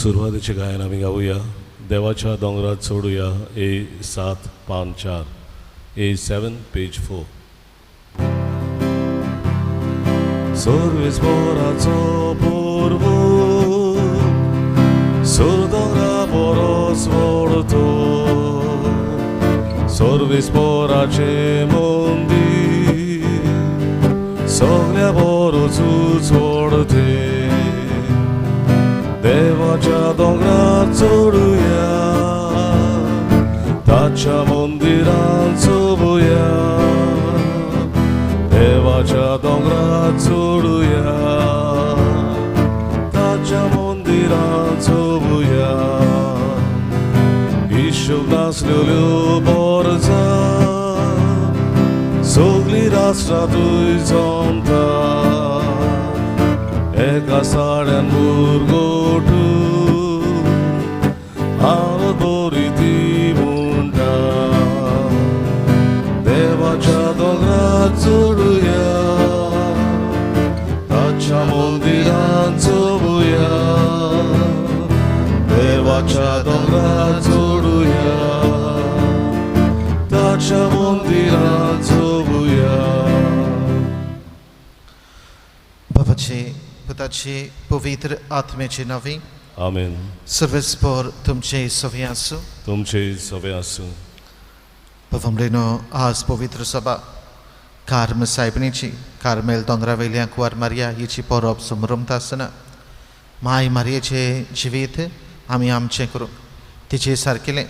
सुरवातीचें गायन आमी गावया. देवाच्या दोंगरार चडुया, ए 7 पान 4, A7 page 4. सर्वेस्पराचो पोरवो सोर दोंगरा बरोच व्हडतो, सर्वेस्पराचें मंदीर सगल्या बरोच व्हडतें. देवाच्या दोंगरार चडुया, ताच्या मंदिरान सोबुया. देवाच्या दोंगरार चडुया, ताच्या मंदिरान सोबुया. हिशोब नासलेल्यो बरजा सगळीं राष्ट्रां थंय जमता, एका साड्यान बुरगोटू आनंद बरी ती म्हणटा. देवाच्या दोंगरार चडुया, ताच्या मंदिरान सोबुया. देवाच्या दोंगरार चडुया, ताच्या मंदिरान सोबुया. बापाचे, पुताचे, पवित्र आत्म्याचे नांवे. आमेन. सर्वेस्पर तुमचे सवे आसूं. तुमचे सवे आसूं. बाबा, आज पवित्र सभा कार्म सायबणीची कार्मेल दोंगरा वयल्या कुंवार मारिया हिची परब समरमता आसतना माय मारयेचें जिवीत आमी आमचें करूंक, तिचे सारकेलें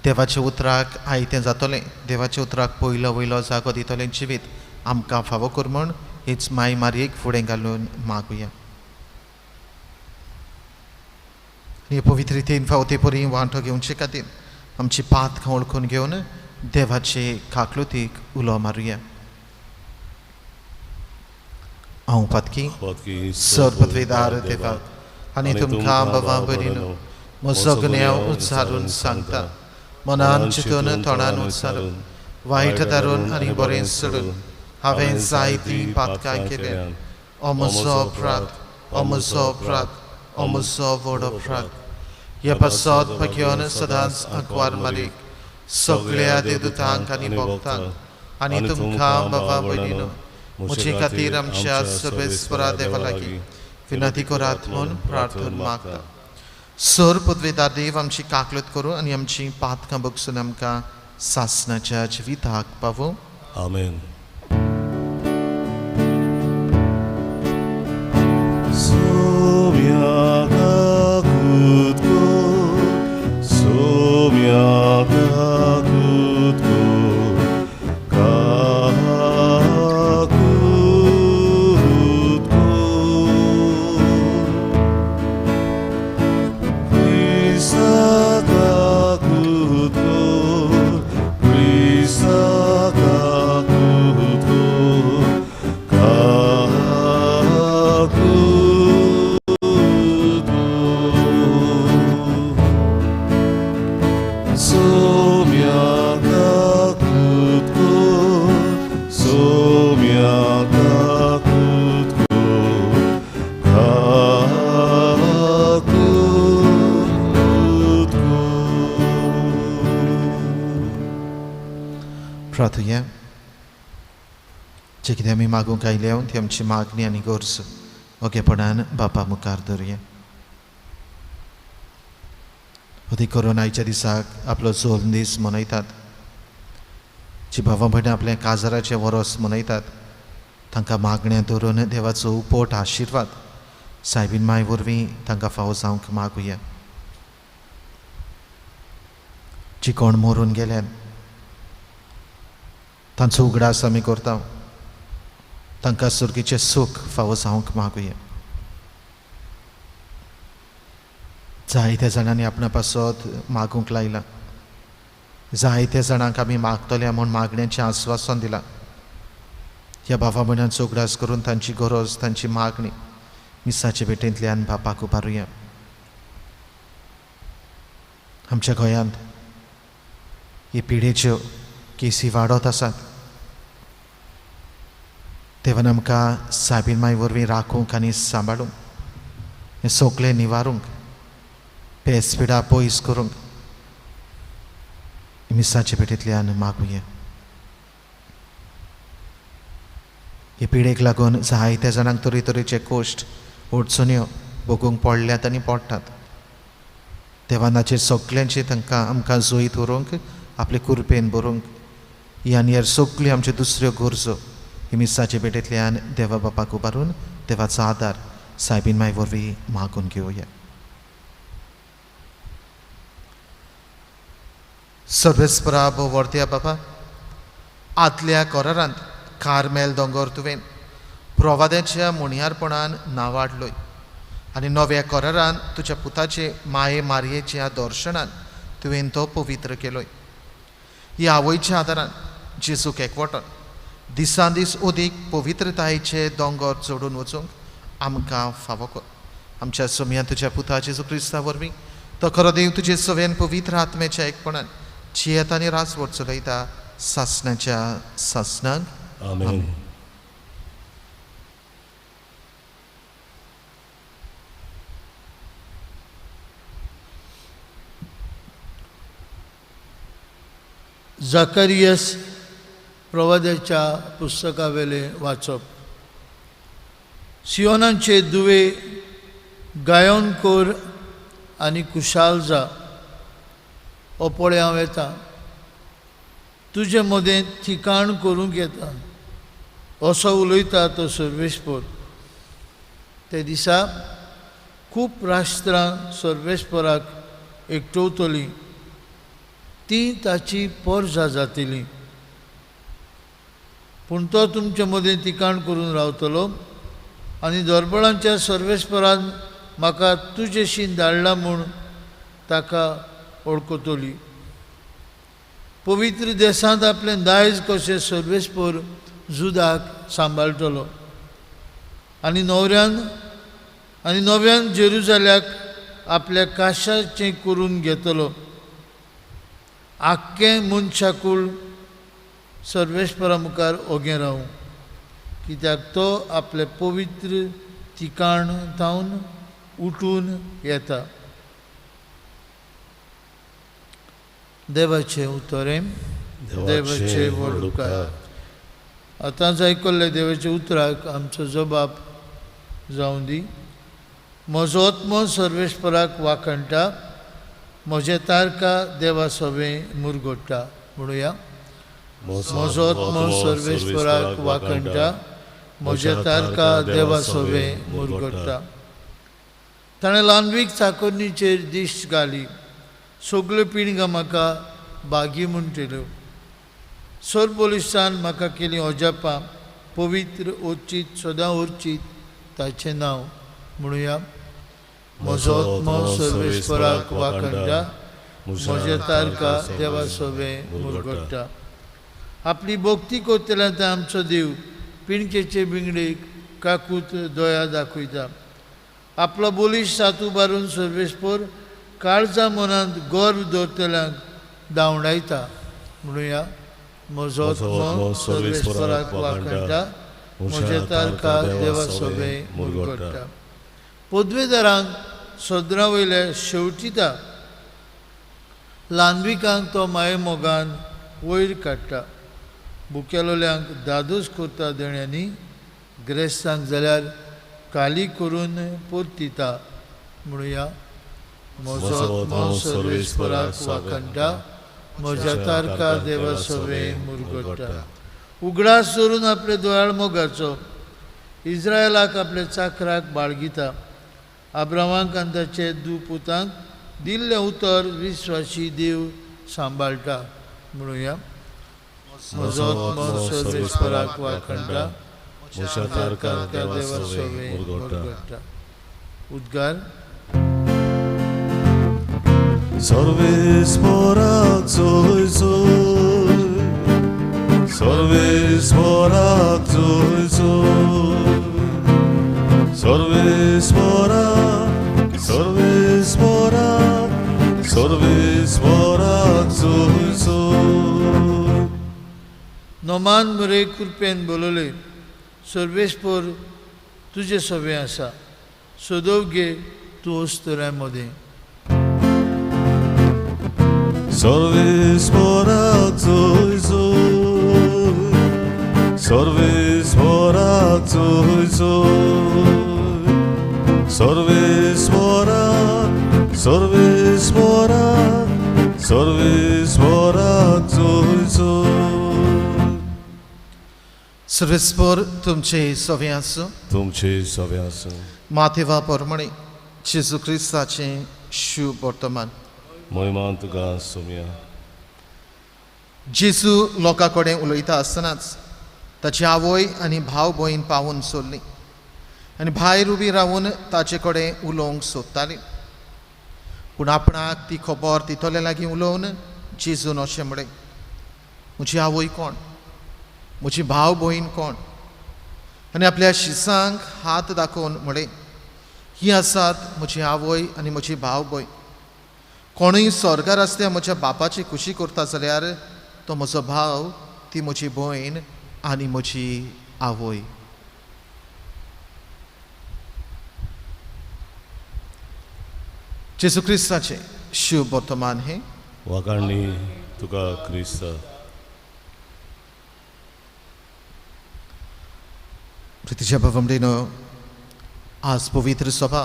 देवाच्या उतराक आयतें जातलें, देवाच्या उतराक पयलो वयलो जागो दितलें जिवीत आमकां फावो कर म्हूण हीच माय मारयेक फुडें घालून मागुया. आनी पवित्र रितीन फावो ते परी वांटो घेवचे खातीर आमची पातकां वळखून घेवन देवाचे काकलुतीक उलो मारुया. हांव पातकी सर पदवेदार देवा आनी तुमकां बाबा भयणीनो म्हजो गुन्यांव उच्चारून सांगता. मनान चिंतून, तोंडान उच्चारून, वायट धरून आनी बरें सोडून हांवें जायतीं पातकां केल्यात. ओ म्हजो अपराध, ओ म्हजो अपराध, ओ म्हजो व्हड अपराध. ह्या पासत घेवन सदांच आंकवार मारीक, सगळ्या देवदूतांक आनी भक्तांक आनी तुमकां बाबा भयणीनो म्हजे खातीर आमच्या सर्वेस्परा देवा लागीं विनंती करात म्हूण प्रार्थना मागता. सर पदवेदार देव आमची काकलत करूं आनी आमची पातकां बगसून आमकां सासनाच्या जिविताक पावूं. आमेन. सोम्या काकूत कर, सोम्या काकूत कर, काकूत कर. क्रिस्ता काकूत कर, क्रिस्ता काकूत कर, काकूत कर. सोम्या काकूत कर, सोम्या काकूत कर, काकूत कर. प्रार्थुया. जे कितें आमी मागूंक आयल्या ती आमची मागणी आनी गरज ओगेपणान बापा मुखार धरुया. अदीक करून आयच्या दिसाक आपलो जोल दीस मनयतात, जी भावा भयणां आपल्या काजाराचें वरोस मनयतात, तांकां मागण्या धरून देवाचो उपोट आशिर्वाद सायबीन माय वरवीं तांकां फावो जावंक मागुया. जी कोण मरून गेल्यान तांचो उगडास आमी करता, तांकां सुर्गीचें सूख फावो जावंक मागुया. जायत्या जाणांनी आपणा पासत मागूंक लायलां, जायत्या जाणांक आमी मागतले म्हूण मागण्याचें आस्वासन दिलां. ह्या भावा भयणांचो उगडास करून तांची गरज, तांची मागणी मिसाचे भेटेंतल्यान बापाक उबारुया. आमच्या गोंयांत ही पिडेच्यो केसी वाडत आसात. देवान आमकां सायबीन माय वरवीं राखूंक आनी सांबाळूंक, हें सगळें निवारूंक पेस पिडा पयस करूंक मिसाचे भेटेंतल्यान मागुया. हे पिडेक लागून जायत्या जाणांक तरेतरेचे कश्ट अडचण्यो भोगूंक पडल्यात आनी पडटात. देवानाचेर सगल्यांचे तांकां आमकां जैत व्हरूंक आपले कुरपेन भरूंक ही आनी हेर सगल्यो आमच्यो दुसऱ्यो गरजो ही मिसाचे भेटेंतल्यान देवा बापाक उबारून देवाचो आदार सायबीन माय वरवीं मागून घेवया. सर्वेस्परा वर्त्या बाबा, आदल्या करारांत कार्मेल दोंगर तुवें प्रवाद्याच्या मुणयारपणान नांवाडलोय आनी नव्या करारान तुज्या पुताचे माये मारयेच्या दर्शनान तुवें तो पवित्र केलोय. ही आवयच्या आदारान जेजूक एकवटन दिसान दीस अदीक पवित्रतायेचे दोंगर चडून वचूंक आमकां फावो कर. आमच्या सोमयान तुज्या पुता जेजू क्रिस्ता वरवीं तो खरो देव तुजे सवेन पवित्र आत्म्याच्या एकपणान जियेत आनी राजवट चलयता सासणाच्या सासणाक. आमेन. जाकारियस प्रवाद्याच्या पुस्तकावेले वाचप. सियोनांचे दुवे गायन कर आनी कुशाल जा, हो पळय हांव येता, तुजे मदें ठिकाण करूंक येता, असो उलयता तो सर्वेस्पर. ते दिसा खूब राष्ट्रां सर्वेस्पराक एकटवतलीं, ती ताची पोरजा जातली, पूण तो तुमचे मदें ठिकाण करून रावतलो आनी दरबळांच्या सर्वेस्परान म्हाका तुजेशीन धाडला म्हूण ताका वळखतली. पवित्र देशांत आपलें दायज कशें सर्वेस्पर जुदाक सांबाळटलो आनी नव्यान जेरुजाल्याक आपल्या काशाचें करून घेतलो. आख्खें मनशाकूळ सर्वेस्परा मुखार ओगें रावूं, कित्याक तो आपलें पवित्र ठिकाण जावन उठून येता. देवाचें उतरें, देवाचें व्हड उपकार. आतांच आयकल्ले देवाच्या उतराक आमचो जबाब जावं दी. म्हजो आत्मो सर्वेस्पराक वाखणटा, म्हजें तारका देवा सवें मुरगोडटा. म्हणुया, म्हजो आत्मो सर्वेस्पराक वाखणटा, म्हजें तारका देवा सवें मुरगोडटा. ताणें ल्हानवीक चाकोरणीचेर दिश्ट घाली, सगल्यो पिणगां म्हाका बागी म्हणटल्यो. सरबोलिसान म्हाका केली अजापां, पवित्र ओर्चीत सदां ओर्चीत ताचें नांव. म्हणुया, म्हजो आत्मो सर्वेस्पराक वाखणटा, म्हजें तारका देवा सवें मुरगोडटा. आपली भक्ती करतल्या ते आमचो देव पिणकेचे बिंगडेक काकूत दया दाखयता. आपलो बोलीश सात उबारून सर्वेस्पर काळजा मनांत गर्व दवरतल्यांक धांवडायता. म्हणुया, म्हजो आत्मो सर्वेस्पराक वाखणटा, म्हजें तारका देवा सवें मुरगोडटा. पदवेदारांक सदरा वयले शेवटिता, ल्हानविकांक तो मायेमोगान वयर काडटा. भुकेलोल्यांक दादोस करता देण्यांनी, ग्रेस्तांक जाल्यार काली करून परतिता. म्हणुया, म्हजो आत्मो सर्वेस्पराक वाखणटा, म्हज्या तारका देवा सवें मुरगोडटा. उगडास धरून आपले दोयाळ मोगाचो इस्रायलाक आपल्या चाकराक बाळगिता. आब्रामाक आनी ताचे दू पुतांक दिल्लें उतर विस्वासी देव सांबाळटा. म्हणुया, म्हजो आत्मो सर्वेस्पराक वाखणटा, म्हज्या तारका देवा सवें मुरगोडटा. उद्गार. सर्वेस्पराक जय जय, सर्वेस्पराक जय जय, सर्वेस्पराक, सर्वेस्पराक, सर्वेस्पराक जय जय. नोमान मरे कृपेन बोलले, सर्वेस्पर तुजे सवें आसा, सदोव गे तूं अस्तुऱ्यां मदें. सर्वेस्पराक जय जय, सर्वेस्पराक जय जय, सर्वेस्पराक, सर्वेस्पराक, सर्वेस्पराक जय जय. सर्वेस्पर तुमचे सवे आसूं. तुमचे सवे आसूं. माथेवा परमणे जेजू क्रिस्ताचें शुभ वर्तमान. महिमा तुका सोम्या. जेजू लोकां कडेन उलयता आसतनाच ताची आवय आनी भाव भयण पावून सोडली आनी भायर उबी रावून ताचे कडेन उलोवंक सोदताली. पूण आपणाक ती खबर दितले लागीं उलोवन जेजून अशें म्हळें, म्हजी आवय कोण, म्हजी भाव भयण कोण? आनी आपल्या शिसांक हात दाखोवन म्हळें, ही आसात म्हजी आवय आनी म्हजी भाव भयण. कोणूय स्वर्गार आसल्या म्हज्या बापाची खुशी करता जाल्यार तो म्हजो भाव, ती म्हजी भयण आनी म्हजी आवय. जेजू क्रिस्ताचें शुभ वर्तमान हें. वाखाणणी तुका क्रिस्ता. प्रितीच्या भावंडीनो, आज पवित्र सभा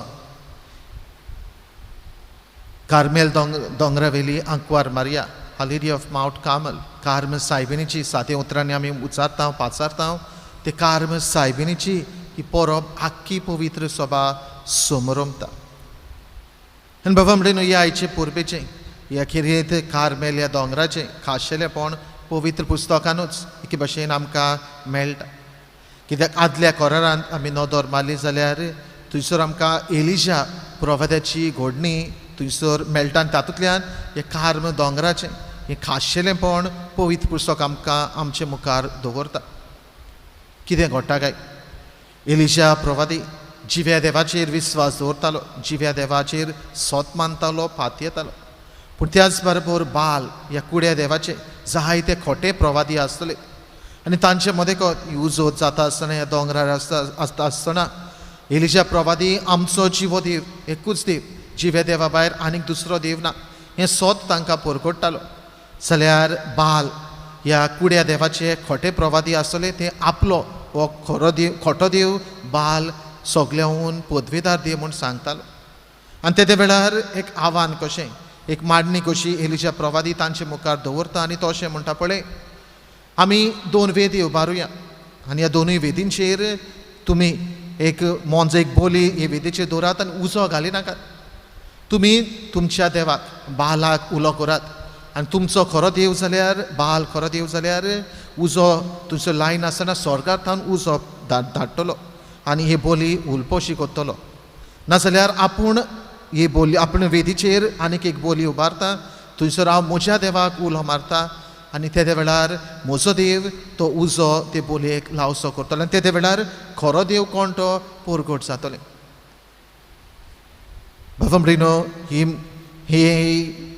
कार्मेल दोंगरावेली आंकवार Maria, Our Lady of Mount Carmel, Carmel सायबिणीची सादे उतरांनी आमी उचारता पाचारता ते कार्म सायबिणीची ही परब आख्खी पवित्र सभा समरमता. आनी बाबा म्हणून ह्या आयचे परबेचें ह्या खेरीत कार्मेल ह्या दोंगराचें खाशेलेपण पवित्र पुस्तकानूच एके भशेन आमकां मेळटा. कित्याक आदल्या कोरारांत आमी नदर मारली जाल्यार थंयसर आमकां एलिजा प्रवाद्याची घडणी थंयसर मेळटा आनी तातूंतल्यान हें कार्म दोंगराचें हें खाशेलेपण पवित्र पुस्तक आमकां आमचे मुखार दवरता. कितें घडटा काय, एलिजा प्रवादी जिव्या देवाचेर विस्वास दवरतालो, जिव्या देवाचेर सोत मानतालो, पातयेतालो. पूण त्याच बरोबर बाल ह्या कुड्या देवाचे जायते खोटे प्रवादी आसतले आनी तांचे मदें उजोत जाता आसतना ह्या दोंगरार आसता आसतना एलिजा प्रवादी आमचो जिवो देव एकूच देव, जिव्या देवा भायर आनीक दुसरो देव ना हें सोत तांकां परगट्टालो. जाल्यार बाल ह्या कुड्या देवाचे खोटे प्रवादी आसतले ते आपलो हो खरो देव, खोटो देव बाल सगळ्याहून पदवेदार देव म्हूण सांगतालो. आनी तेदे वेळार एक आव्हान कशें, एक मांडणी कशी एलिजा प्रवादी तांचे मुखार दवरता आनी तो अशें म्हणटा, पळय आमी दोन वेदी उबारुया आनी ह्या दोनूय वेदींचेर तुमी एक मोंज एक बोली हे वेदीचेर दवरात आनी उजो घालिनाकात. तुमी तुमच्या देवाक बालाक उलो करात आनी तुमचो खरो देव जाल्यार बाल खरो देव जाल्यार उजो तुमचो लायन आसतना स्वर्गार थावन उजो धाडटलो आनी ही बोली उलपोशी करतलो. नाजाल्यार आपूण ही बोली आपूण वेदीचेर आनीक एक बोली उबारता, थंयसर हांव म्हज्या देवाक उलो मारता आनी तेदे वेळार म्हजो देव तो उजो ते बोलयेक लावसो करतलो आनी तेदे वेळार खरो देव कोण तो परगट जातले. बाबा ही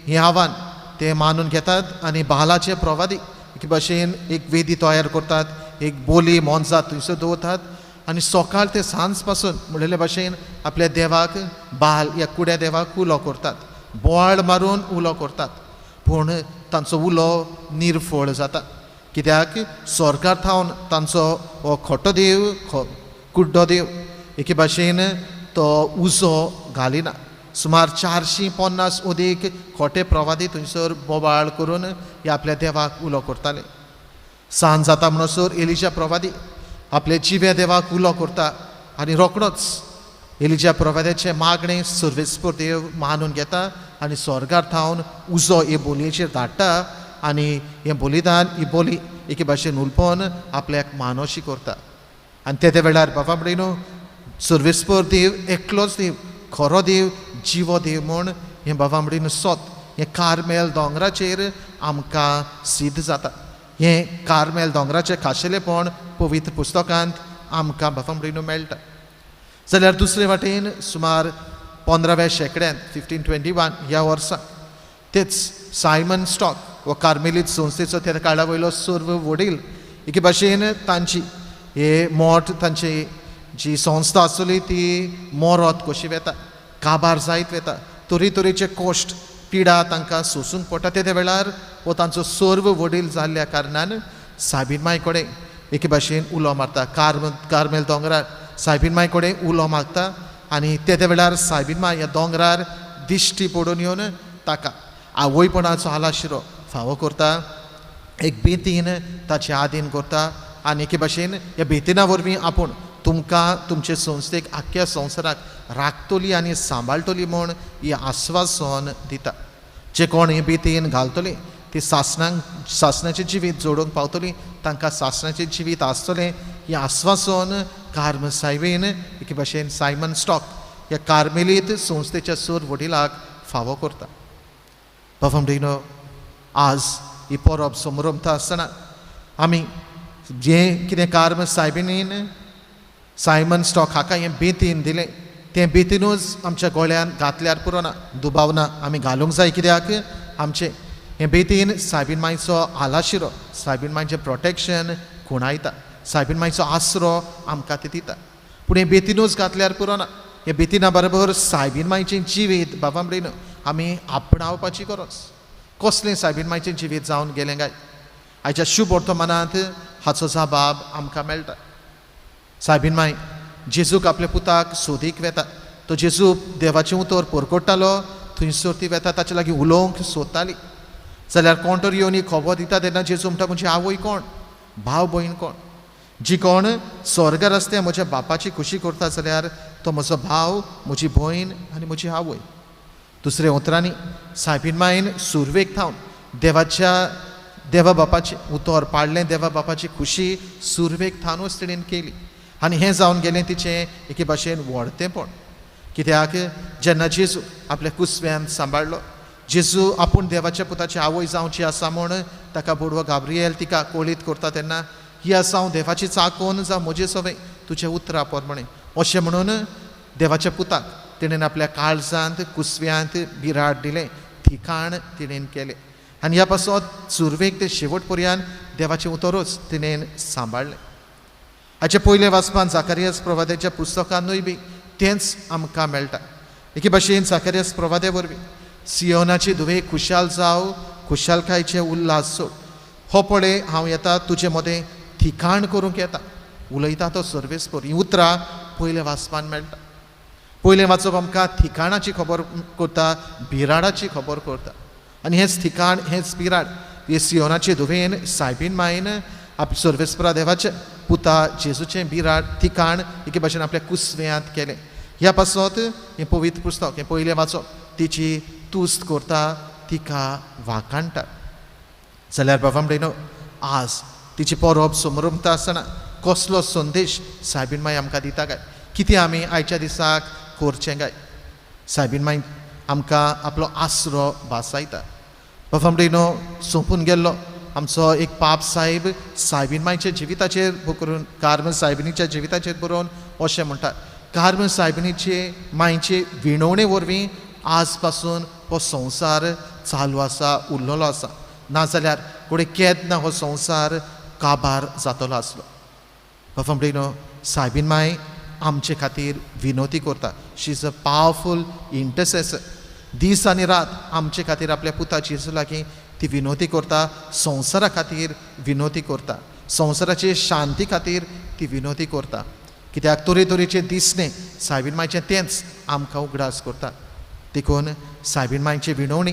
हें आव्हान ते मानून घेतात आनी बालाचे प्रवादी एके भशेन एक वेदी तयार करतात, एक बोली मोनजात थंयसर दवरतात आनी सकाळ ते सांज पासून म्हणलेले भशेन आपल्या देवाक बाल ह्या कुड्या देवाक उलो करतात, बोवाळ मारून उलो करतात. पूण तांचो उलो निर्फळ जाता. कित्याक स्वर्गार थावन तांचो हो खोटो देव, कुड्डो देव एके भाशेन तो उजो घालिना. सुमार 450 अदीक खोटे प्रवादी थंयसर बोवाळ करून ह्या आपल्या देवाक उलो करताले. सांज जाता म्हणसर एलिजा प्रवादी आपल्या जिव्या देवाक उलो करता आनी रोखडोच एलिजा प्रवाद्याचें मागणें सर्वेस्पर देव मानून घेता आनी स्वर्गार थावन उजो हे बोलयेचेर धाडटा आनी हें बलिदान ही बोली एके भाशेन उलपोवन आपल्याक मानोशी करता. आनी तेदे वेळार बाबा म्हणून न्हू सर्वेस्पर देव एकलोच देव, खरो देव, जिवो देव म्हूण हें बाबा म्हणून सोत हें कार्मेल दोंगराचेर आमकां सिद्ध जाता. हें कार्मेल दोंगराचें खाशेलेपण पवित्र पुस्तकांत आमकां बाबा म्हणून मेळटा. जाल्यार दुसरे वाटेन सुमार 15व्या शेंकड्यांत 1521 ह्या वर्सा तेच सायमन स्टॉक हो कार्मेलीत संस्थेचो त्या काळा वयलो सर्व वडील एके भाशेन तांची हे मोठ तांची जी संस्था आसली ती मोरत कशी वेता, काबार जायत वेता, तरेतरेचे कश्ट पिडा तांकां सोसूंक पडटा. तेदे वेळार हो तांचो सर्व वडील जाल्ल्या कारणान सायबीण माय कडेन एके भाशेन उलो मारता. कार्मेल दोंगरार सायबीण माय कडेन उलो मागता आनी तेदे वेळार सायबीण माय ह्या दोंगरार दिश्टी पडून येवन ताका आवयपणाचो आलाशिरो फावो करता, एक बेतीन ताचे आदीन करता आनी एके भाशेन ह्या बेतीना वरवीं आपूण तुमकां तुमचे संस्थेक आख्ख्या संवसाराक राखतली आनी सांबाळटली म्हूण ही आस्वासन दिता. जे कोण हे बेतीन घालतली ती सासणाचें जिवीत जोडूंक पावतली, तांकां सासणाचें जिवीत आसतलें हें आस्वासन कार्म सायबीन एके भाशेन सायमन स्टॉक ह्या कार्मेलीत संस्थेच्या सूर वडिलाक फावो करता. बाबा भयणो, आज ही परब समरमता आसतना आमी जें कितें कार्म सायबिणीन सायमन स्टॉक हाका हें बेतीन दिलें तें बेतीनूच आमच्या गोळ्यान घातल्यार पुरो ना, दुबाव ना आमी घालूंक जाय. कित्याक आमचें हें बेतीन सायबीण मायचो आलाशिरो, सायबीण मायचें प्रोटेक्शन खुणायता, सायबीण मायचो आसरो आमकां ती दिता. पूण हें बेतीनूच घातल्यार पुरो ना, हे बेतीना बरोबर सायबीण मायचें जिवीत बाबा भयणो आमी आपणावपाची गरज. कसलें सायबीण मायचें जिवीत जावन गेलें काय? आयच्या शुभ वर्तमानांत हाचो जबाब आमकां मेळटा. सायबीण माय जेजूक आपल्या पुताक सोदीक वेता, तो जेजू देवाचें उतर परकोट्टालो थंयसर ती वेता, ताचे लागीं उलोवंक सोदताली. जाल्यार कोण तर येवन ही खबर दिता तेन्ना जेजू म्हणटा, म्हजी आवय कोण, भाव भयण कोण? जी कोण स्वर्गार आसता म्हज्या बापाची खुशी करता जाल्यार तो म्हजो भाव, म्हजी भयण आनी म्हजी आवय. दुसऱ्या उतरांनी सायबीण मायन सुरवेक थावन देवाच्या देवा बापाचें उतर पाडलें, देवा बापाची खुशी सुरवेक थावनूच तिणेन केली आनी हें जावन गेलें तिचें एके भाशेन व्हडतेंपण. कित्याक जेन्ना जेजू आपल्या कुसव्यान सांबाळ्ळो, जेजू आपूण देवाच्या पुताची आवय जावची आसा म्हूण ताका बोडवो गाब्रिएल तिका कोळीत करता तेन्ना ही आसा हांव देवाची चाकोन जावं म्हजे सवय तुज्या उतरा प्रमाणें अशें म्हणून देवाच्या पुताक तिणेन आपल्या काळजांत कुसव्यांत बिराड दिलें, ठिकाण तिणेन केलें आनी ह्या पासत सुरवेक ते शेवट पर्यंत देवाचें उतरूच तिणेन सांबाळ्ळें. हाचे पयलें वाचपान जाकारियास प्रवाद्याच्या पुस्तकानूय बी तेंच आमकां मेळटा. एके भाशेन जाकारियास प्रवाद्या वरवीं सियोनाची धुवे खुशाल जाव, खुशालकायचे उल्हास सोड, हो पळय हांव येता तुजे मदें ठिकाण करूंक येता, उलयता तो सर्वेस्पर. हीं उतरां पयलें वाचपान मेळटा. पयलें वाचप आमकां ठिकाणाची खबर करता, बिराडाची खबर करता आनी हेंच ठिकाण, हेंच बिराड हे सियोनाचे धुवेन सायबीण मायन आप सर्वेस्परा देवाचें पुता जेजूचें बिराड ठिकाण एके भाशेन आपल्या कुसव्यांत केलें. ह्या पासत हें पवित्र पुस्तक हें पयलें वाचप तिची तुस्त करता, तिका वाखाणटा. जाल्यार बाबा भयणो, आज तिची परब समरमता आसतना कसलो संदेश सायबीण माय आमकां दिता काय? कितें आमी आयच्या दिसाक करचें काय? सायबीण माय आमकां आपलो आसरो भासायता. बाबा भयणो, सोंपून गेल्लो आमचो एक पाप साहेब सायबीण मायच्या जिविताचेर करून कार्म सायबिणीच्या जिविताचेर बरोवन अशें म्हणटात, कार्म सायबिणीचे मायचे विणवणे वरवीं आज पासून हो संवसार चालू आसा, उरलेलो आसा, नाजाल्यार कोणे केन्ना हो संवसार काबार जातलो आसलो. बाबा भयणो, सायबीण माय आमचे खातीर विनवती करता. She is a powerful intercessor. दीस आनी रात आमचे खातीर आपल्या पुता जेजू लागीं ती विनवती करता, संवसारा खातीर विनवती करता, संवसाराचे शांती खातीर ती विनवती करता. कित्याक तरेतरेचे दिसणे सायबीण मायचें तेंच आमकां उगडास करता. देखून सायबीण मायची विनवणी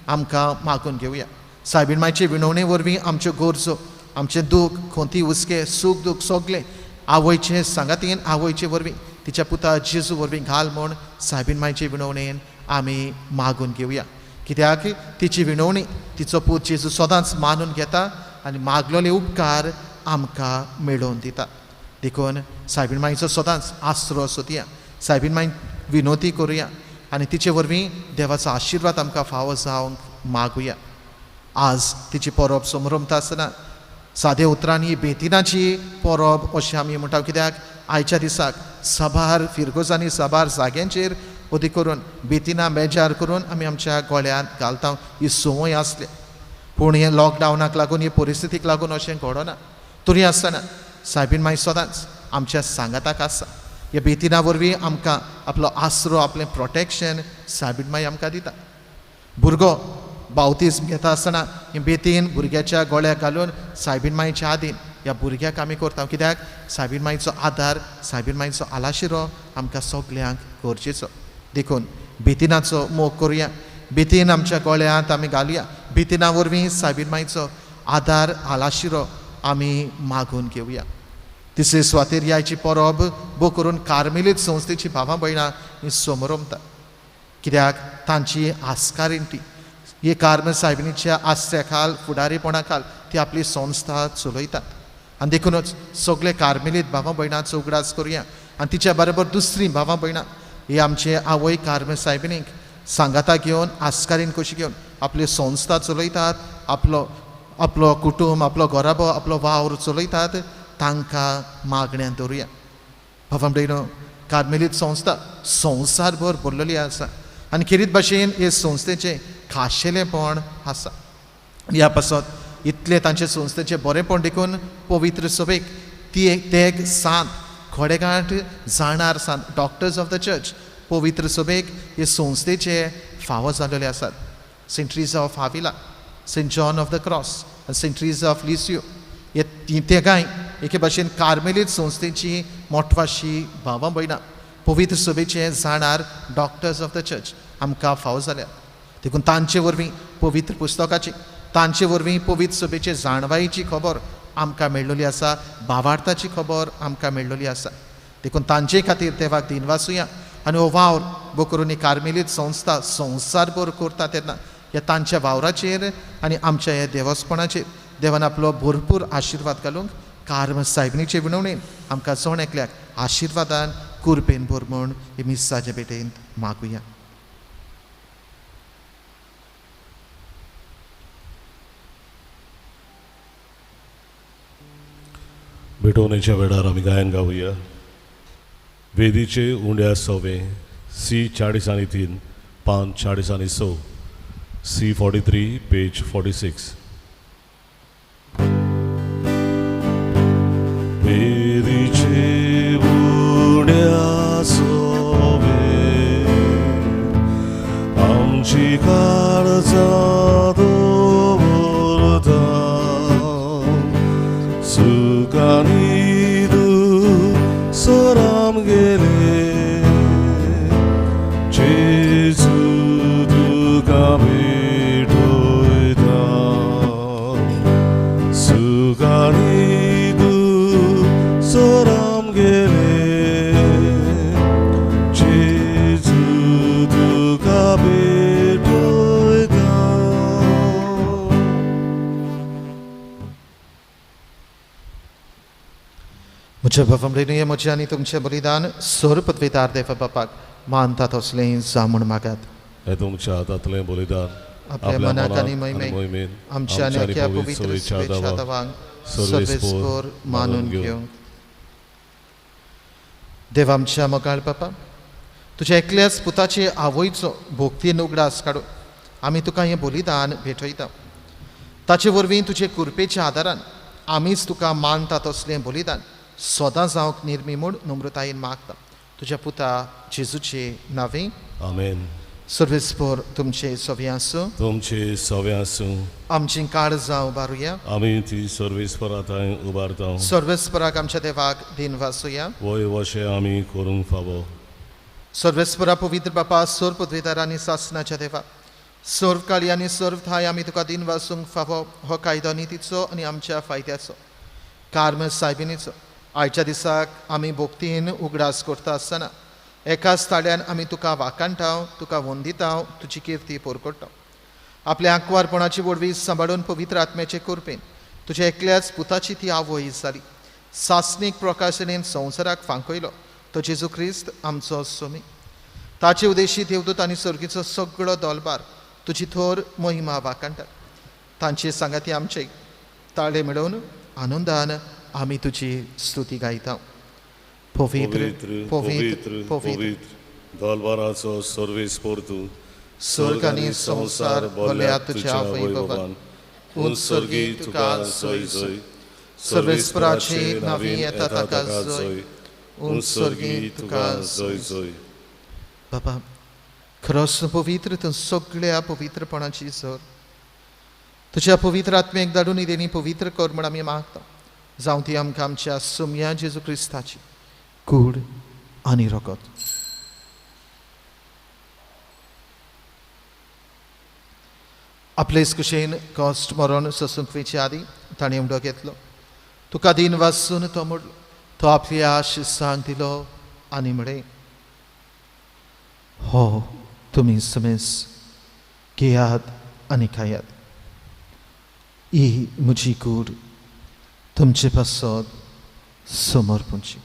आमकां मागून घेवया. सायबीण मायचे विनवणे वरवीं आमच्यो गरजो, आमचें दूख, खोंती, हुस्के, सूख दूख सगलें आवयचे सांगातीन, आवयचे वरवीं, तिच्या पुता जेजू वरवीं घाल म्हूण सायबीण मायचे विनवणेन आमी मागून घेवया. कित्याक तिची विनवणी तिचो पूत जेजू सदांच मानून घेता आनी मागलेले उपकार आमकां मेळोवन दिता. देखून सायबीण मायचो सदांच आसरो सोदया, सायबीण माय विनवती करुया आनी तिचे वरवीं देवाचो आशिर्वाद आमकां फावो जावंक मागुया. आज तिची परब समरमता आसतना सादे उतरांनी बेतिनाची परब अशें आमी म्हणटा. कित्याक आयच्या दिसाक साबार फिरगोजांनी, साबार जाग्यांचेर अदी करून बेतिना बेजार करून आमी आमच्या गोळ्यांत घालता, ही संवय आसली. पूण हें लॉकडावनाक लागून, हे परिस्थितीक लागून अशें घडना. तरी आसतना सायबीण माय सदांच आमच्या सांगाताक आसा. ह्या बेतिना वरवीं आमकां आपलो आसरो, आपलें प्रोटेक्शन सायबीण माय आमकां दिता. भुरगो बावतीज्म घेता आसतना ही बेतीन भुरग्याच्या गळ्याक घालून सायबीण मायच्या आदीन ह्या भुरग्याक आमी करता. कित्याक सायबीण मायचो आदार, सायबीण मायचो आलाशिरो आमकां सगल्यांक गरजेचो. देखून बेतिनाचो मोग करुया, बेतीन आमच्या गळ्यांत आमी घालुया, बेतिना वरवीं सायबीण मायचो आदार आलाशिरो आमी मागून घेवया. तिसरे सुवातेर यायची परब बो करून कार्मेलीत संस्थेची भावां भयणां ही समरमता. कित्याक तांची आस्कारीण ती हे कार्मेल सायबिणीच्या आस्त्या खाल, फुडारीपणा खाल ती आपली संस्था चलयतात. आनी देखूनच सगळे कार्मेलीत भावां भयणांचो उगडास करुया आनी तिच्या बरोबर दुसरी भावां भयणां ही आमचे आवय कार्मेल सायबिणीक सांगाता घेवन, आस्कारीन कशी घेवन आपली संस्था चलयतात, आपलो आपलो कुटुंब, आपलो घराबो, आपलो वावर चलयतात, तांकां मागण्यान दवरुया. भावां भयणो, कार्मेलीत संस्था संवसारभर भरलेली आसा आनी खेरीत भाशेन हे संस्थेचें खाशेलेंपण आसा. ह्या पासत इतलें तांचे संस्थेचें बरेंपण देखून पवित्र सभेक ती ते एक सांत खडेगांठ जाणार सांत, डॉक्टर्स ऑफ the church, पवित्र सभेक हे संस्थेचे फावो जाल्ले आसात. Saint Teresa of Avila, Saint John of the Cross आनी सेंट ट्रिजा ऑफ लिसियो हे तेगांय एके भाशेन कार्मेलीत संस्थेची मोटवाशी भावां भयणां पवित्र सभेचे जाणार डॉक्टर्स ऑफ the church आमकां फावो जाल्या. देखून तांचे वरवीं पवित्र पुस्तकाची, तांचे वरवीं पवित्र सभेचे जाणवायेची खबर आमकां मेळ्ळली आसा, भावार्थाची खबर आमकां मेळ्ळली आसा. देखून तांचे खातीर देवाक दिनवासुया आनी हो वावर बो करून ही कार्मेलीत संस्था संवसारभर करता तेन्ना ह्या तांच्या वावराचेर आनी आमच्या ह्या देवस्पणाचेर देवान आपलो भरपूर आशिर्वाद घालूंक कार्म सायबिणीचे विनवणेन आमकां जण एकल्याक आशिर्वादान कुरपेन भर म्हूण हे मिसाचे भेटेन मागुया. भेटवणेच्या वेळार आमी गायन गावया. वेदीचे उंड्या सवे सी 43 5 46 सी 43 पेज 46. वेदीचे उंड्या सवे आमची काळजां दवरता, सुखानी दुसर आमगेले जेजू तुका भेटयता, सुखानी दुसर आमगेले जेजू तुका भेटयता. म्हज्या भावां भयणीं, म्हजें आनी तुमचें बलिदान सर पदवेदार देवा बापाक मानतात असलें जावं म्हूण मागात. हें तुमच्या हातांतलें बलिदान आपल्या मनाक आनी मोहिमेक आमच्या आनी ह्या पवित्र सभेच्या देवांक सर्वेस्पर मानून घेवंक. देव आमच्या मोगाळ बापा, तुज्या एकल्याच पुताचे आवयचो भोक्तीन उगडास काडून आमी तुका हें बलिदान भेटयता. ताचे वरवीं तुजे कुरपेच्या आदारान आमीच तुका मानतात असलें बलिदान सदां जावंक निर्मी म्हूण नम्रतायेन मागता. तुज्या पुता जेजूचे नांवे आमेन. सर्वेस्पर तुमचे सवे आसूं, तुमचे सवे आसूं. आमची काळजां उबारुया, आमी ती सर्वेस्परा थंय उबारता. सर्वेस्पराक आमच्या देवाक दिनवासुया, वय वशें आमी करूंक फावो. सर्वेस्परा पवित्र बापा, सर्व पदवेदार आनी सासनाच्या देवा, सर्व काळी आनी सर्व ठाय आमी तुका दिनवासूंक फावो. हो कायदो नितीचो आनी आमच्या फायद्याचो कार्म सायबिणीचो आयच्या दिसाक आमी भोक्तीन उगडास करता आसतना एकाच ताळ्यान आमी तुका वाखाणटाव, तुका वंदिताव, तुजी किर्ती पोरकोडटाव. आपल्या आंकवारपणाची वरवीं सांबाळून पवित्र आत्म्याचे कुरपेन तुज्या एकल्याच पुताची ती आवय जाली. सासणीक प्रकाशनेन संवसाराक फांकयलो तो जेजू क्रिस्त आमचो सोमी. ताचे उदेशी देवदूत आनी सर्गीचो सगळो दोलबार तुजी थोर महिमा वाखाणटात. तांचे सांगाती आमचे ताळे मेळोवन आनंदान आमी तुजी स्तुती गायता. पवित्र पवित्र पवित्र दलबाराचो सर्वेस्पर तूं, स्वर्ग आनी संवसार भरल्या तुज्या वैभवान. उंच स्वर्गी तुका जय जय, सर्वेस्पराचे नांवी येता ताका जय, उंच स्वर्गी तुका जय जय. बाबा, खरोच पवित्र तूं सगळ्या पवित्रपणाची सर। तुज्या पवित्र आत्म्याक धाडून देणी पवित्र कर म्हण आमी मागता। जावं ती आमकां आमच्या सोम्या जेजू क्रिस्ताची कूड आनी रगत। आपलेच कुशेन कश्ट मरण सोसूंक वयचे आदीं ताणें उडो घेतलो, तुका दिन वासून तो मोडलो, तो आपल्या शिसांक दिलो आनी म्हळें, हो तुमी समेस घेयात आनी खायात, ही म्हजी कूड तुमचे पासत समर्पणची।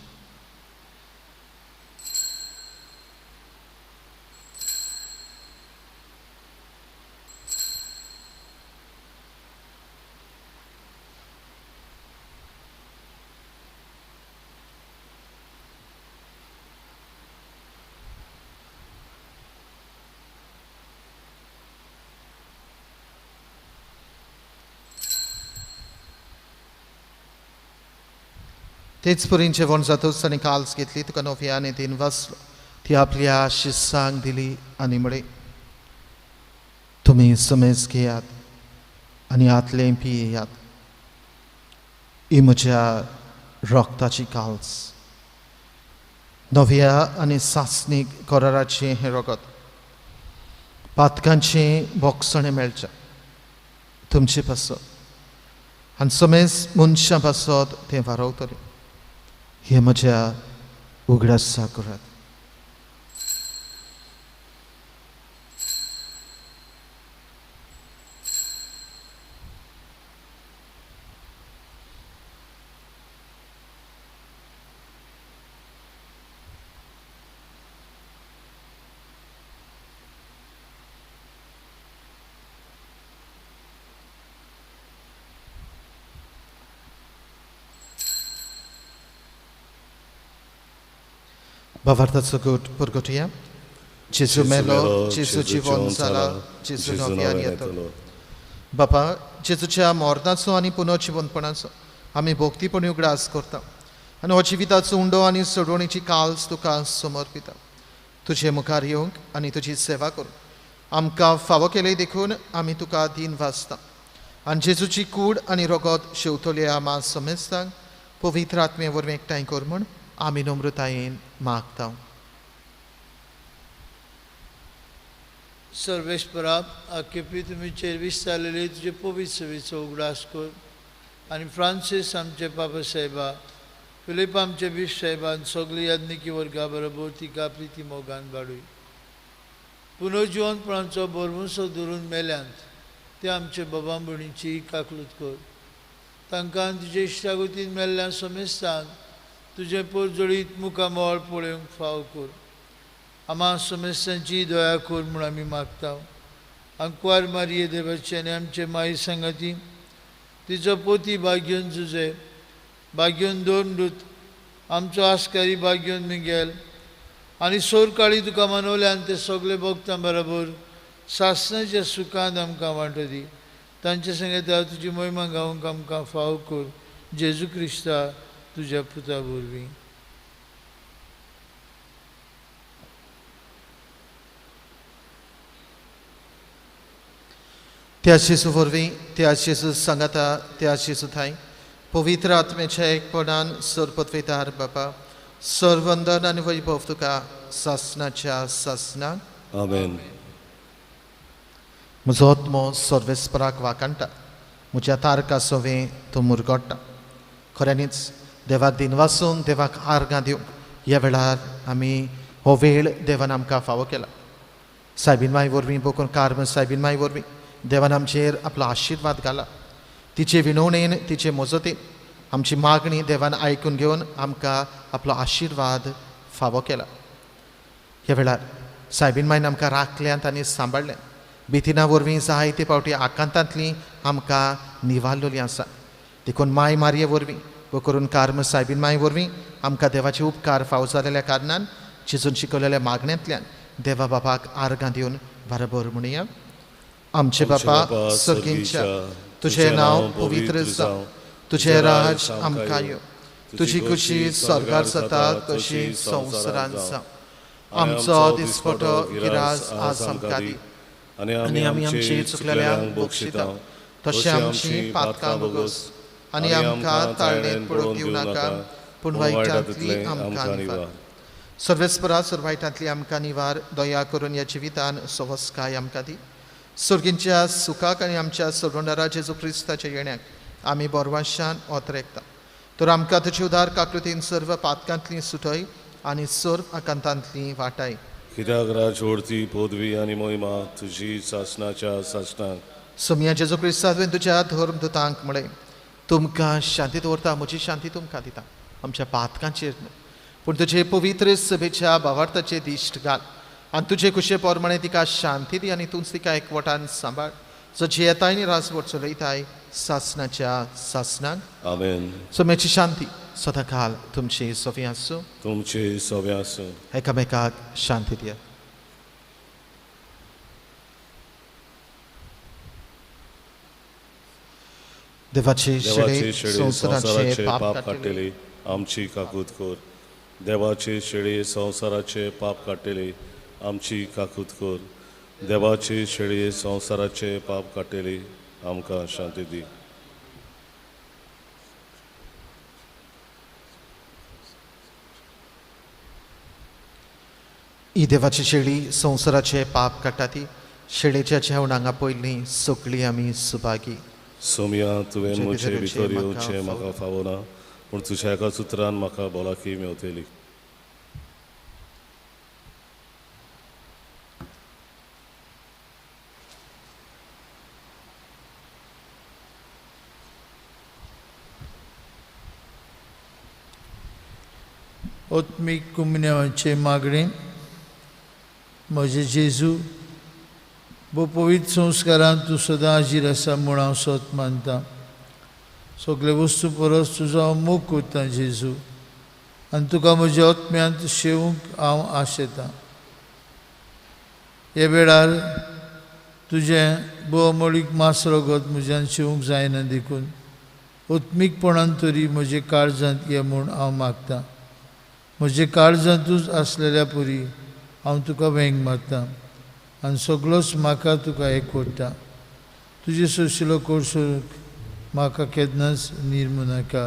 तेच परीन जेवण जातच ताणें काल्स घेतली, तुका नव्या आनी दिन वाचलो, ती आपल्या शिसांक दिली आनी म्हळें, तुमी समेज घेयात आनी आतलें पियेयात, ही म्हज्या रक्ताची काल्स, नव्या आनी सासणीक कराराचें हें रगत, पातकांचें बोगसणें मेळचें तुमचे पासत आनी समेज मनशां पासत तें वारवतलें। हे म्हज्या उगडासा करात। भावार्थाचो गोट परगटुया। जेजू मेलो, जेजू जिवन जाला, जेजू नव्यान येतलो। बापा, जेजूच्या मरणाचो आनी पुनर्जिवनपणाचो आमी भक्तीपणी उगडास करता आनी हो जिविताचो उंडो आनी सोडवणेची काल्स तुका समर्पिता। तुजे मुखार येवंक आनी तुजी सेवा करूंक आमकां फावो केले देखून आमी तुका दीन वाचता आनी जेजूची कूड आनी रगत शेवतल्या आमा समेस्तांक पवित्र आत्मे वरवीं एकठांय कर म्हूण आमी नम्रतायेन मागता। सर्वेस्परा, आखेपी तुमीचेर विस्तारलेले तुजे पवित्र सेवेचो उगडास कर आनी फ्रांसीस आमचे पापा साहेबा, फिलीप आमचे बीश साहेबान सगळी याज्ञिकी वर्गा बरोबर तिका प्रिती मोगान वाडूय। पुनर्जिवनपणाचो भरवंसो धरून मेल्यांत ते आमचे बाबा भयणीची काकलूत कर, तांकां तुजे इश्टागतीन मेल्ल्या समेस्तान तुजें पोरजोळीत मुखामळ पळोवंक फाव कर। आमा समेस्तांची दया कर म्हूण आमी मागता। आंकवार मारये देवाचे आनी आमचे माई सांगाती तिचो पोती भाग्योन जुजे, भाग्योन दोन दूत, आमचो आस्कारी भाग्योन मिगेल आनी सोरकाळी तुका मनवल्यान ते सगळे भोगतां बरोबर सासणाच्या सुखान आमकां वांटो दी। तांचे संगता तुजी मोहिमा गावंक आमकां फाव कर, जेजू क्रिस्ता तुज्या पुता वरवीं। त्या जेजू वरवीं, त्या जेजू सांगाता, त्या जेजू थांय पवित्र आत्म्याच्या एकपणान सरपतवेदार बापा, सर्वंदन आनी वैभव तुका सासणाच्या सासणाक। आमेन। म्हजो आत्मो सर्वेस्पराक वाकाणटा, म्हज्या तारका सवें तूं मुरगोडटा। खऱ्यांनीच देवाक दिनवासूंक, देवाक आर्गां दिवंक ह्या वेळार आमी हो वेळ देवान आमकां फावो केला। सायबीन माई वरवीं, बोकून कार्म सायबीन माई वरवीं देवान आमचेर आपलो आशिर्वाद घाला। तिचे विनवणेन, तिचे मजतीन आमची मागणी देवान आयकून घेवन आमकां आपलो आशिर्वाद फावो केला। ह्या वेळार सायबीन माईन आमकां राखल्यांत आनी सांबाळ्ळ्यांत, भितिना वरवीं जायते फावटी आकांतांतली आमकां निवारलेली आसा। देखून माय मारये वरवीं वो करून कार्म सायबीन माई वरवीं आमकां देवाचे उपकार फावो जालेल्या कारणान चिजून शिकवलेल्या मागण्यांतल्यान देवा बापाक आर्गां दिवन बरोबर म्हणया। आमचे बापा सर्गींच्या, तुझें नांव पवित्र जावं, तुझें राज आमकां येवं, तुजी खुशी स्वर्गार जाता तशी संवसारांत जावं। आमचो दिसपटो गिरास आज आमकां दी आनी आमी आमची चुकलेल्यांक बक्षिता तशें आमची पातकां भोगोस आनी आमकां ताळणेंत पडूंक दिवं नाका पूण वायटांतली आमकां निवार. सर्वेस्परा सर्व वायटांतली आमकां निवार. दया करून ह्या जिवितान सवस्काय आमकां दी. सर्गींच्या सुखाक आनी आमच्या सोडवणारा जेजू क्रिस्ताच्या येण्याक आमी बोरवाशान ओतरेकता. तर आमकां तुजी उदार काकृतीन सर्व पातकांतली सुटय आनी सर्व आकांतांतली वाटाय. कित्याक राज ओडती पदवी आनी मोहिमा तुजी सासणाच्या सासणाक. सोमया जेजू क्रिस्ता तुवें तुज्या धर्मदूतांक म्हळें तुमकां शांती दवरता म्हजी शांती तुमकां दिता. आमच्या पातकांचेर न्हय पूण तुजे पवित्र सभेच्या भावार्थाचे दिश्ट घाल आनी तुजे कुशे प्रमाणे तिका शांती दी आनी तूंच तिका एकवटान सांबाळ जो जियेताय आनी राजवट चलयताय सासणाच्या सासणाक. आमेन. सोम्याची शांती सदांकाल तुमची सोफी आसूं. तुमची सोबी आसूं. एकामेकाक शांती दिया. देवाची देवाचे शेळी शेळी संवसाराचे संवसाराचे पाप पाप काडटली काडटली आमची काकूत कर. देवाचे शेळी संवसाराचे पाप काडटली आमची काकूत कर. देवाचे शेळी संवसाराचे पाप काडटली आमकां शांती दी. ही देवाची शेळी संवसाराचे पाप काडटा ती शेळेच्या जेवणांगा पयलीं सगळीं आमी सुभागी. सोमया तुवें तुजे म्हजे भितर भितर येवचें येवचें म्हाका म्हाका फावना पूण तुज्या एका सुत्रान म्हाका भलायकी मेवतली. आत्मीक कुमन्यावाचें मागणें. म्हजे जेजू भोव पवित्र संस्कारान तूं सदां हाजीर आसा म्हूण हांव सत मानता. सगळे वस्तू परस तुजो हांव मोग करतां जेजू आनी तुका म्हज्या आत्म्यांत शेवूंक हांव आशेतां. हे वेळार तुजें भोव अमोळीक मास रगत म्हज्यान शेवूंक जायना देखून आत्मीकपणान तरी म्हजे काळजांत ये म्हूण हांव मागतां. म्हजे काळजांतूच आसलेल्या पुरी हांव तुका वेंग मारता आनी सगळोच म्हाका तुका एकवटा. तुजे सोशिलो कोर्सूक म्हाका केन्नाच निर्मू नाका.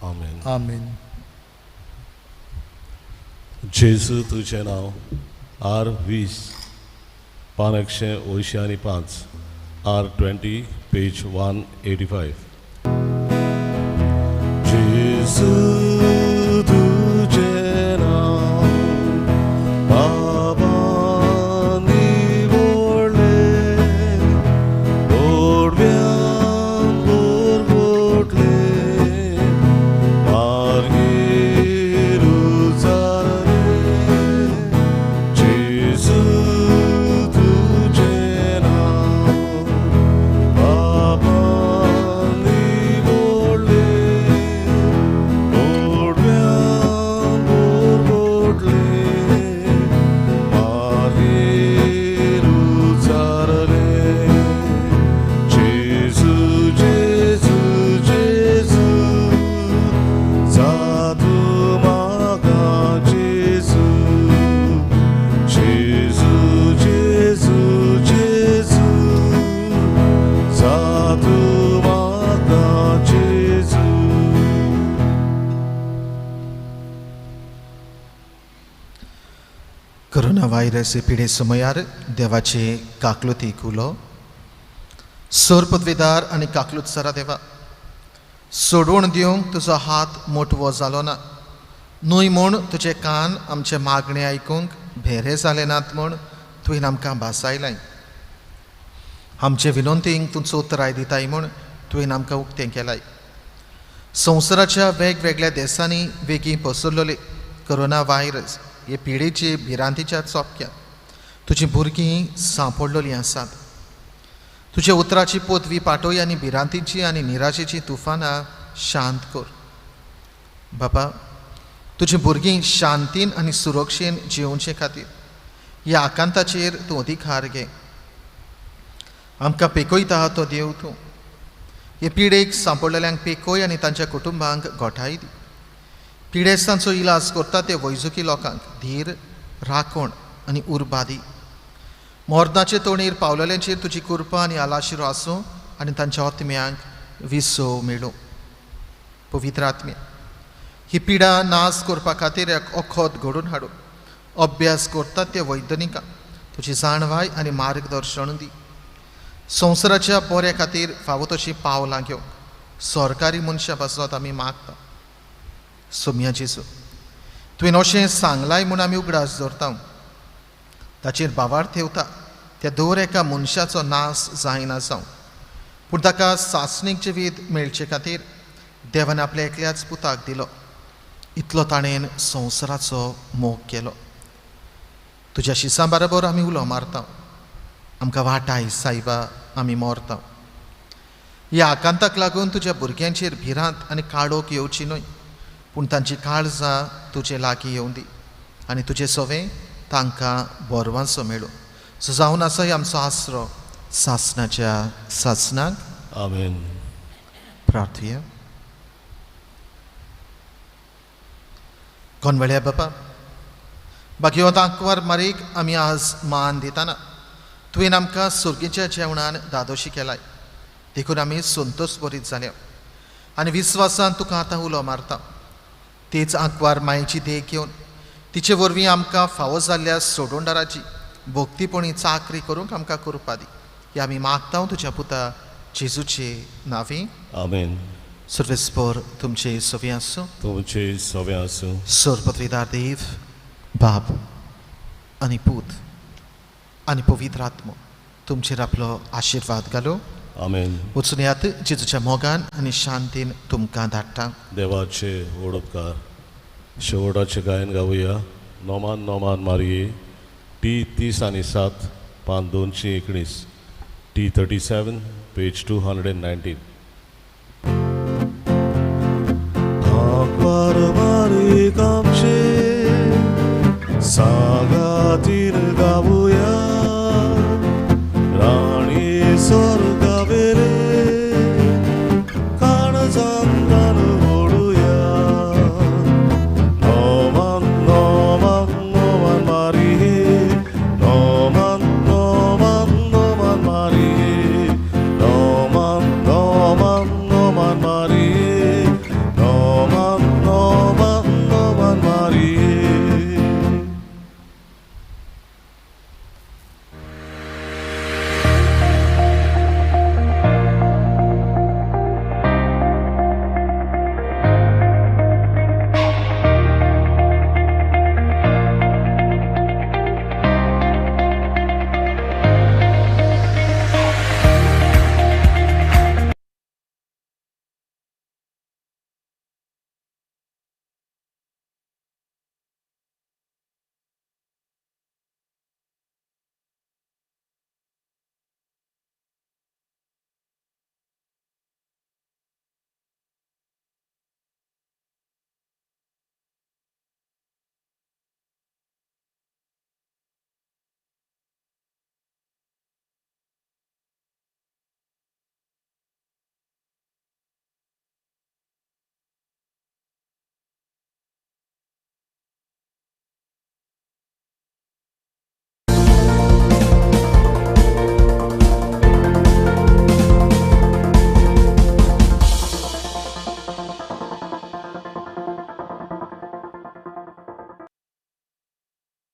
आमेन. आमेन. जेजू तुजें नांव आर 20 पान 185 आर 20 पेज 185. जेजू तुजें नांव बाबांनी व्हडलें ओडव्यान भरभरलें मागीर उजाळलें. जेजू तुजें नांव बाबांनी व्हडलें ओडव्यान भरभरलें मागीर उजाळलें. जेजू जेजू जेजू जादू म्हाका जेजू जेजू जेजू जेजू जादू म्हाका जेजू. कोरोना व्हायरस हे पिडे समयार देवाचे काकलुतीक उलो. सर पदवेदार आनी काकलूत सरा देवा सोडवण दिवंक तुजो हात मोटवो जालो ना न्हय म्हूण तुजे कान आमचे मागणे आयकूंक भेरे जाले नात म्हूण तुवें आमकां भासायलाय. आमचे विनंतींक तूं चोतराय दिताय म्हूण तुवें आमकां उक्तें केलाय. संवसाराच्या वेगवेगळ्या देशांनी वेगीं पसरलेले कोरोना व्हायरस हे पिडेचे भिरांतीच्या चोपक्यात तुजीं भुरगीं सांपडलेलीं आसात. तुज्या उतराची पदवी पाटोय आनी भिरांतीची आनी निराशेची तुफानां शांत कर. बापा तुजीं भुरगीं शांतीन आनी सुरक्षेन जियोवचे खातीर ह्या आकांताचेर तूं अधिकार घे. आमकां पेकयता तो देव तूं. हे पिडेक सांपडलेल्यांक पेकय आनी तांच्या कुटुंबांक गोठाय दी. पिडेस्तांचो इलाज करता ते वैजकी लोकांक धीर राखण आनी उर्बा दी. मोर्दाचे तोणीर पावलेल्यांचेर तुजी कृपा आनी आलाशिरो आसूं आनी तांच्या आत्म्यांक विसव मेळूं. पवित्र आत्म्या, ही पिडा नाश करपा खातीर एक अखोद घडोवन हाडूं. अभ्यास करतात त्या वैज्ञानिकां तुजी जाणवाय आनी मार्गदर्शन दी. संवसाराच्या बऱ्या खातीर फावो तशीं पावलां घेवंक सरकारी मनशां पासत आमी मागता. सोम्या जेजू, तुवें अशें सांगलाय म्हूण आमी उगडास दवरता, ताचेर भावार्थ ठेवता त्या दर एका मनशाचो नाश जायना जावं, पूण ताका सासणीक जिवीत मेळचे खातीर देवान आपल्या एकल्याच पुताक दिलो. इतलो ताणें संवसाराचो मोग केलो. तुज्या शिसां बरोबर आमी उलो मारता, आमकां वाटाय सायबा, आमी मरता. ह्या आकांताक लागून तुज्या भुरग्यांचेर भिरांत आनी काळोख येवची न्हय, पूण तांची काळजां तुजे लागीं येवं दी आनी तुजें सवें तांकां बरवांचो मेळूं. सो जावन आसा ही आमचो आसरो सासणाच्या सासणाक. आमेन. प्रार्थुया. कोनवळ्या बापा, बागेवत आंकवार मारीक आमी आज मान दितना तुवें आमकां सुर्गीच्या जेवणान दादोशी केलाय, देखून आमी संतोश बरीत जाल्या आनी विस्वासान तुका आतां उलो मारता. तेच आंकवार मायेची देख घेवन तिचे वरवीं आमकां फावो जाल्ल्या सोडोंडाराची भक्तीपणी चाकरी करूंक आमकां करपा दी. ही आमी मागता तुज्या पुता जेजूचे नांवी. आमेन. सर्वेस्पर तुमचे सवे आसूं. तुमचे सवे आसूं. सर्वपत्रीदार देव बाप आनी पूत आनी पवित्र आत्मो तुमचेर आपलो आशिर्वाद घालूं. आमेन. वचून यात जेजूच्या मोगान आनी शांतीन तुमकां धाडटा. देवाचे व्हड उपकार. शेवटाचें गायन गावया. नोमान नोमान मारये, टी 30 आनी 7, पान 219, T 37, page 219.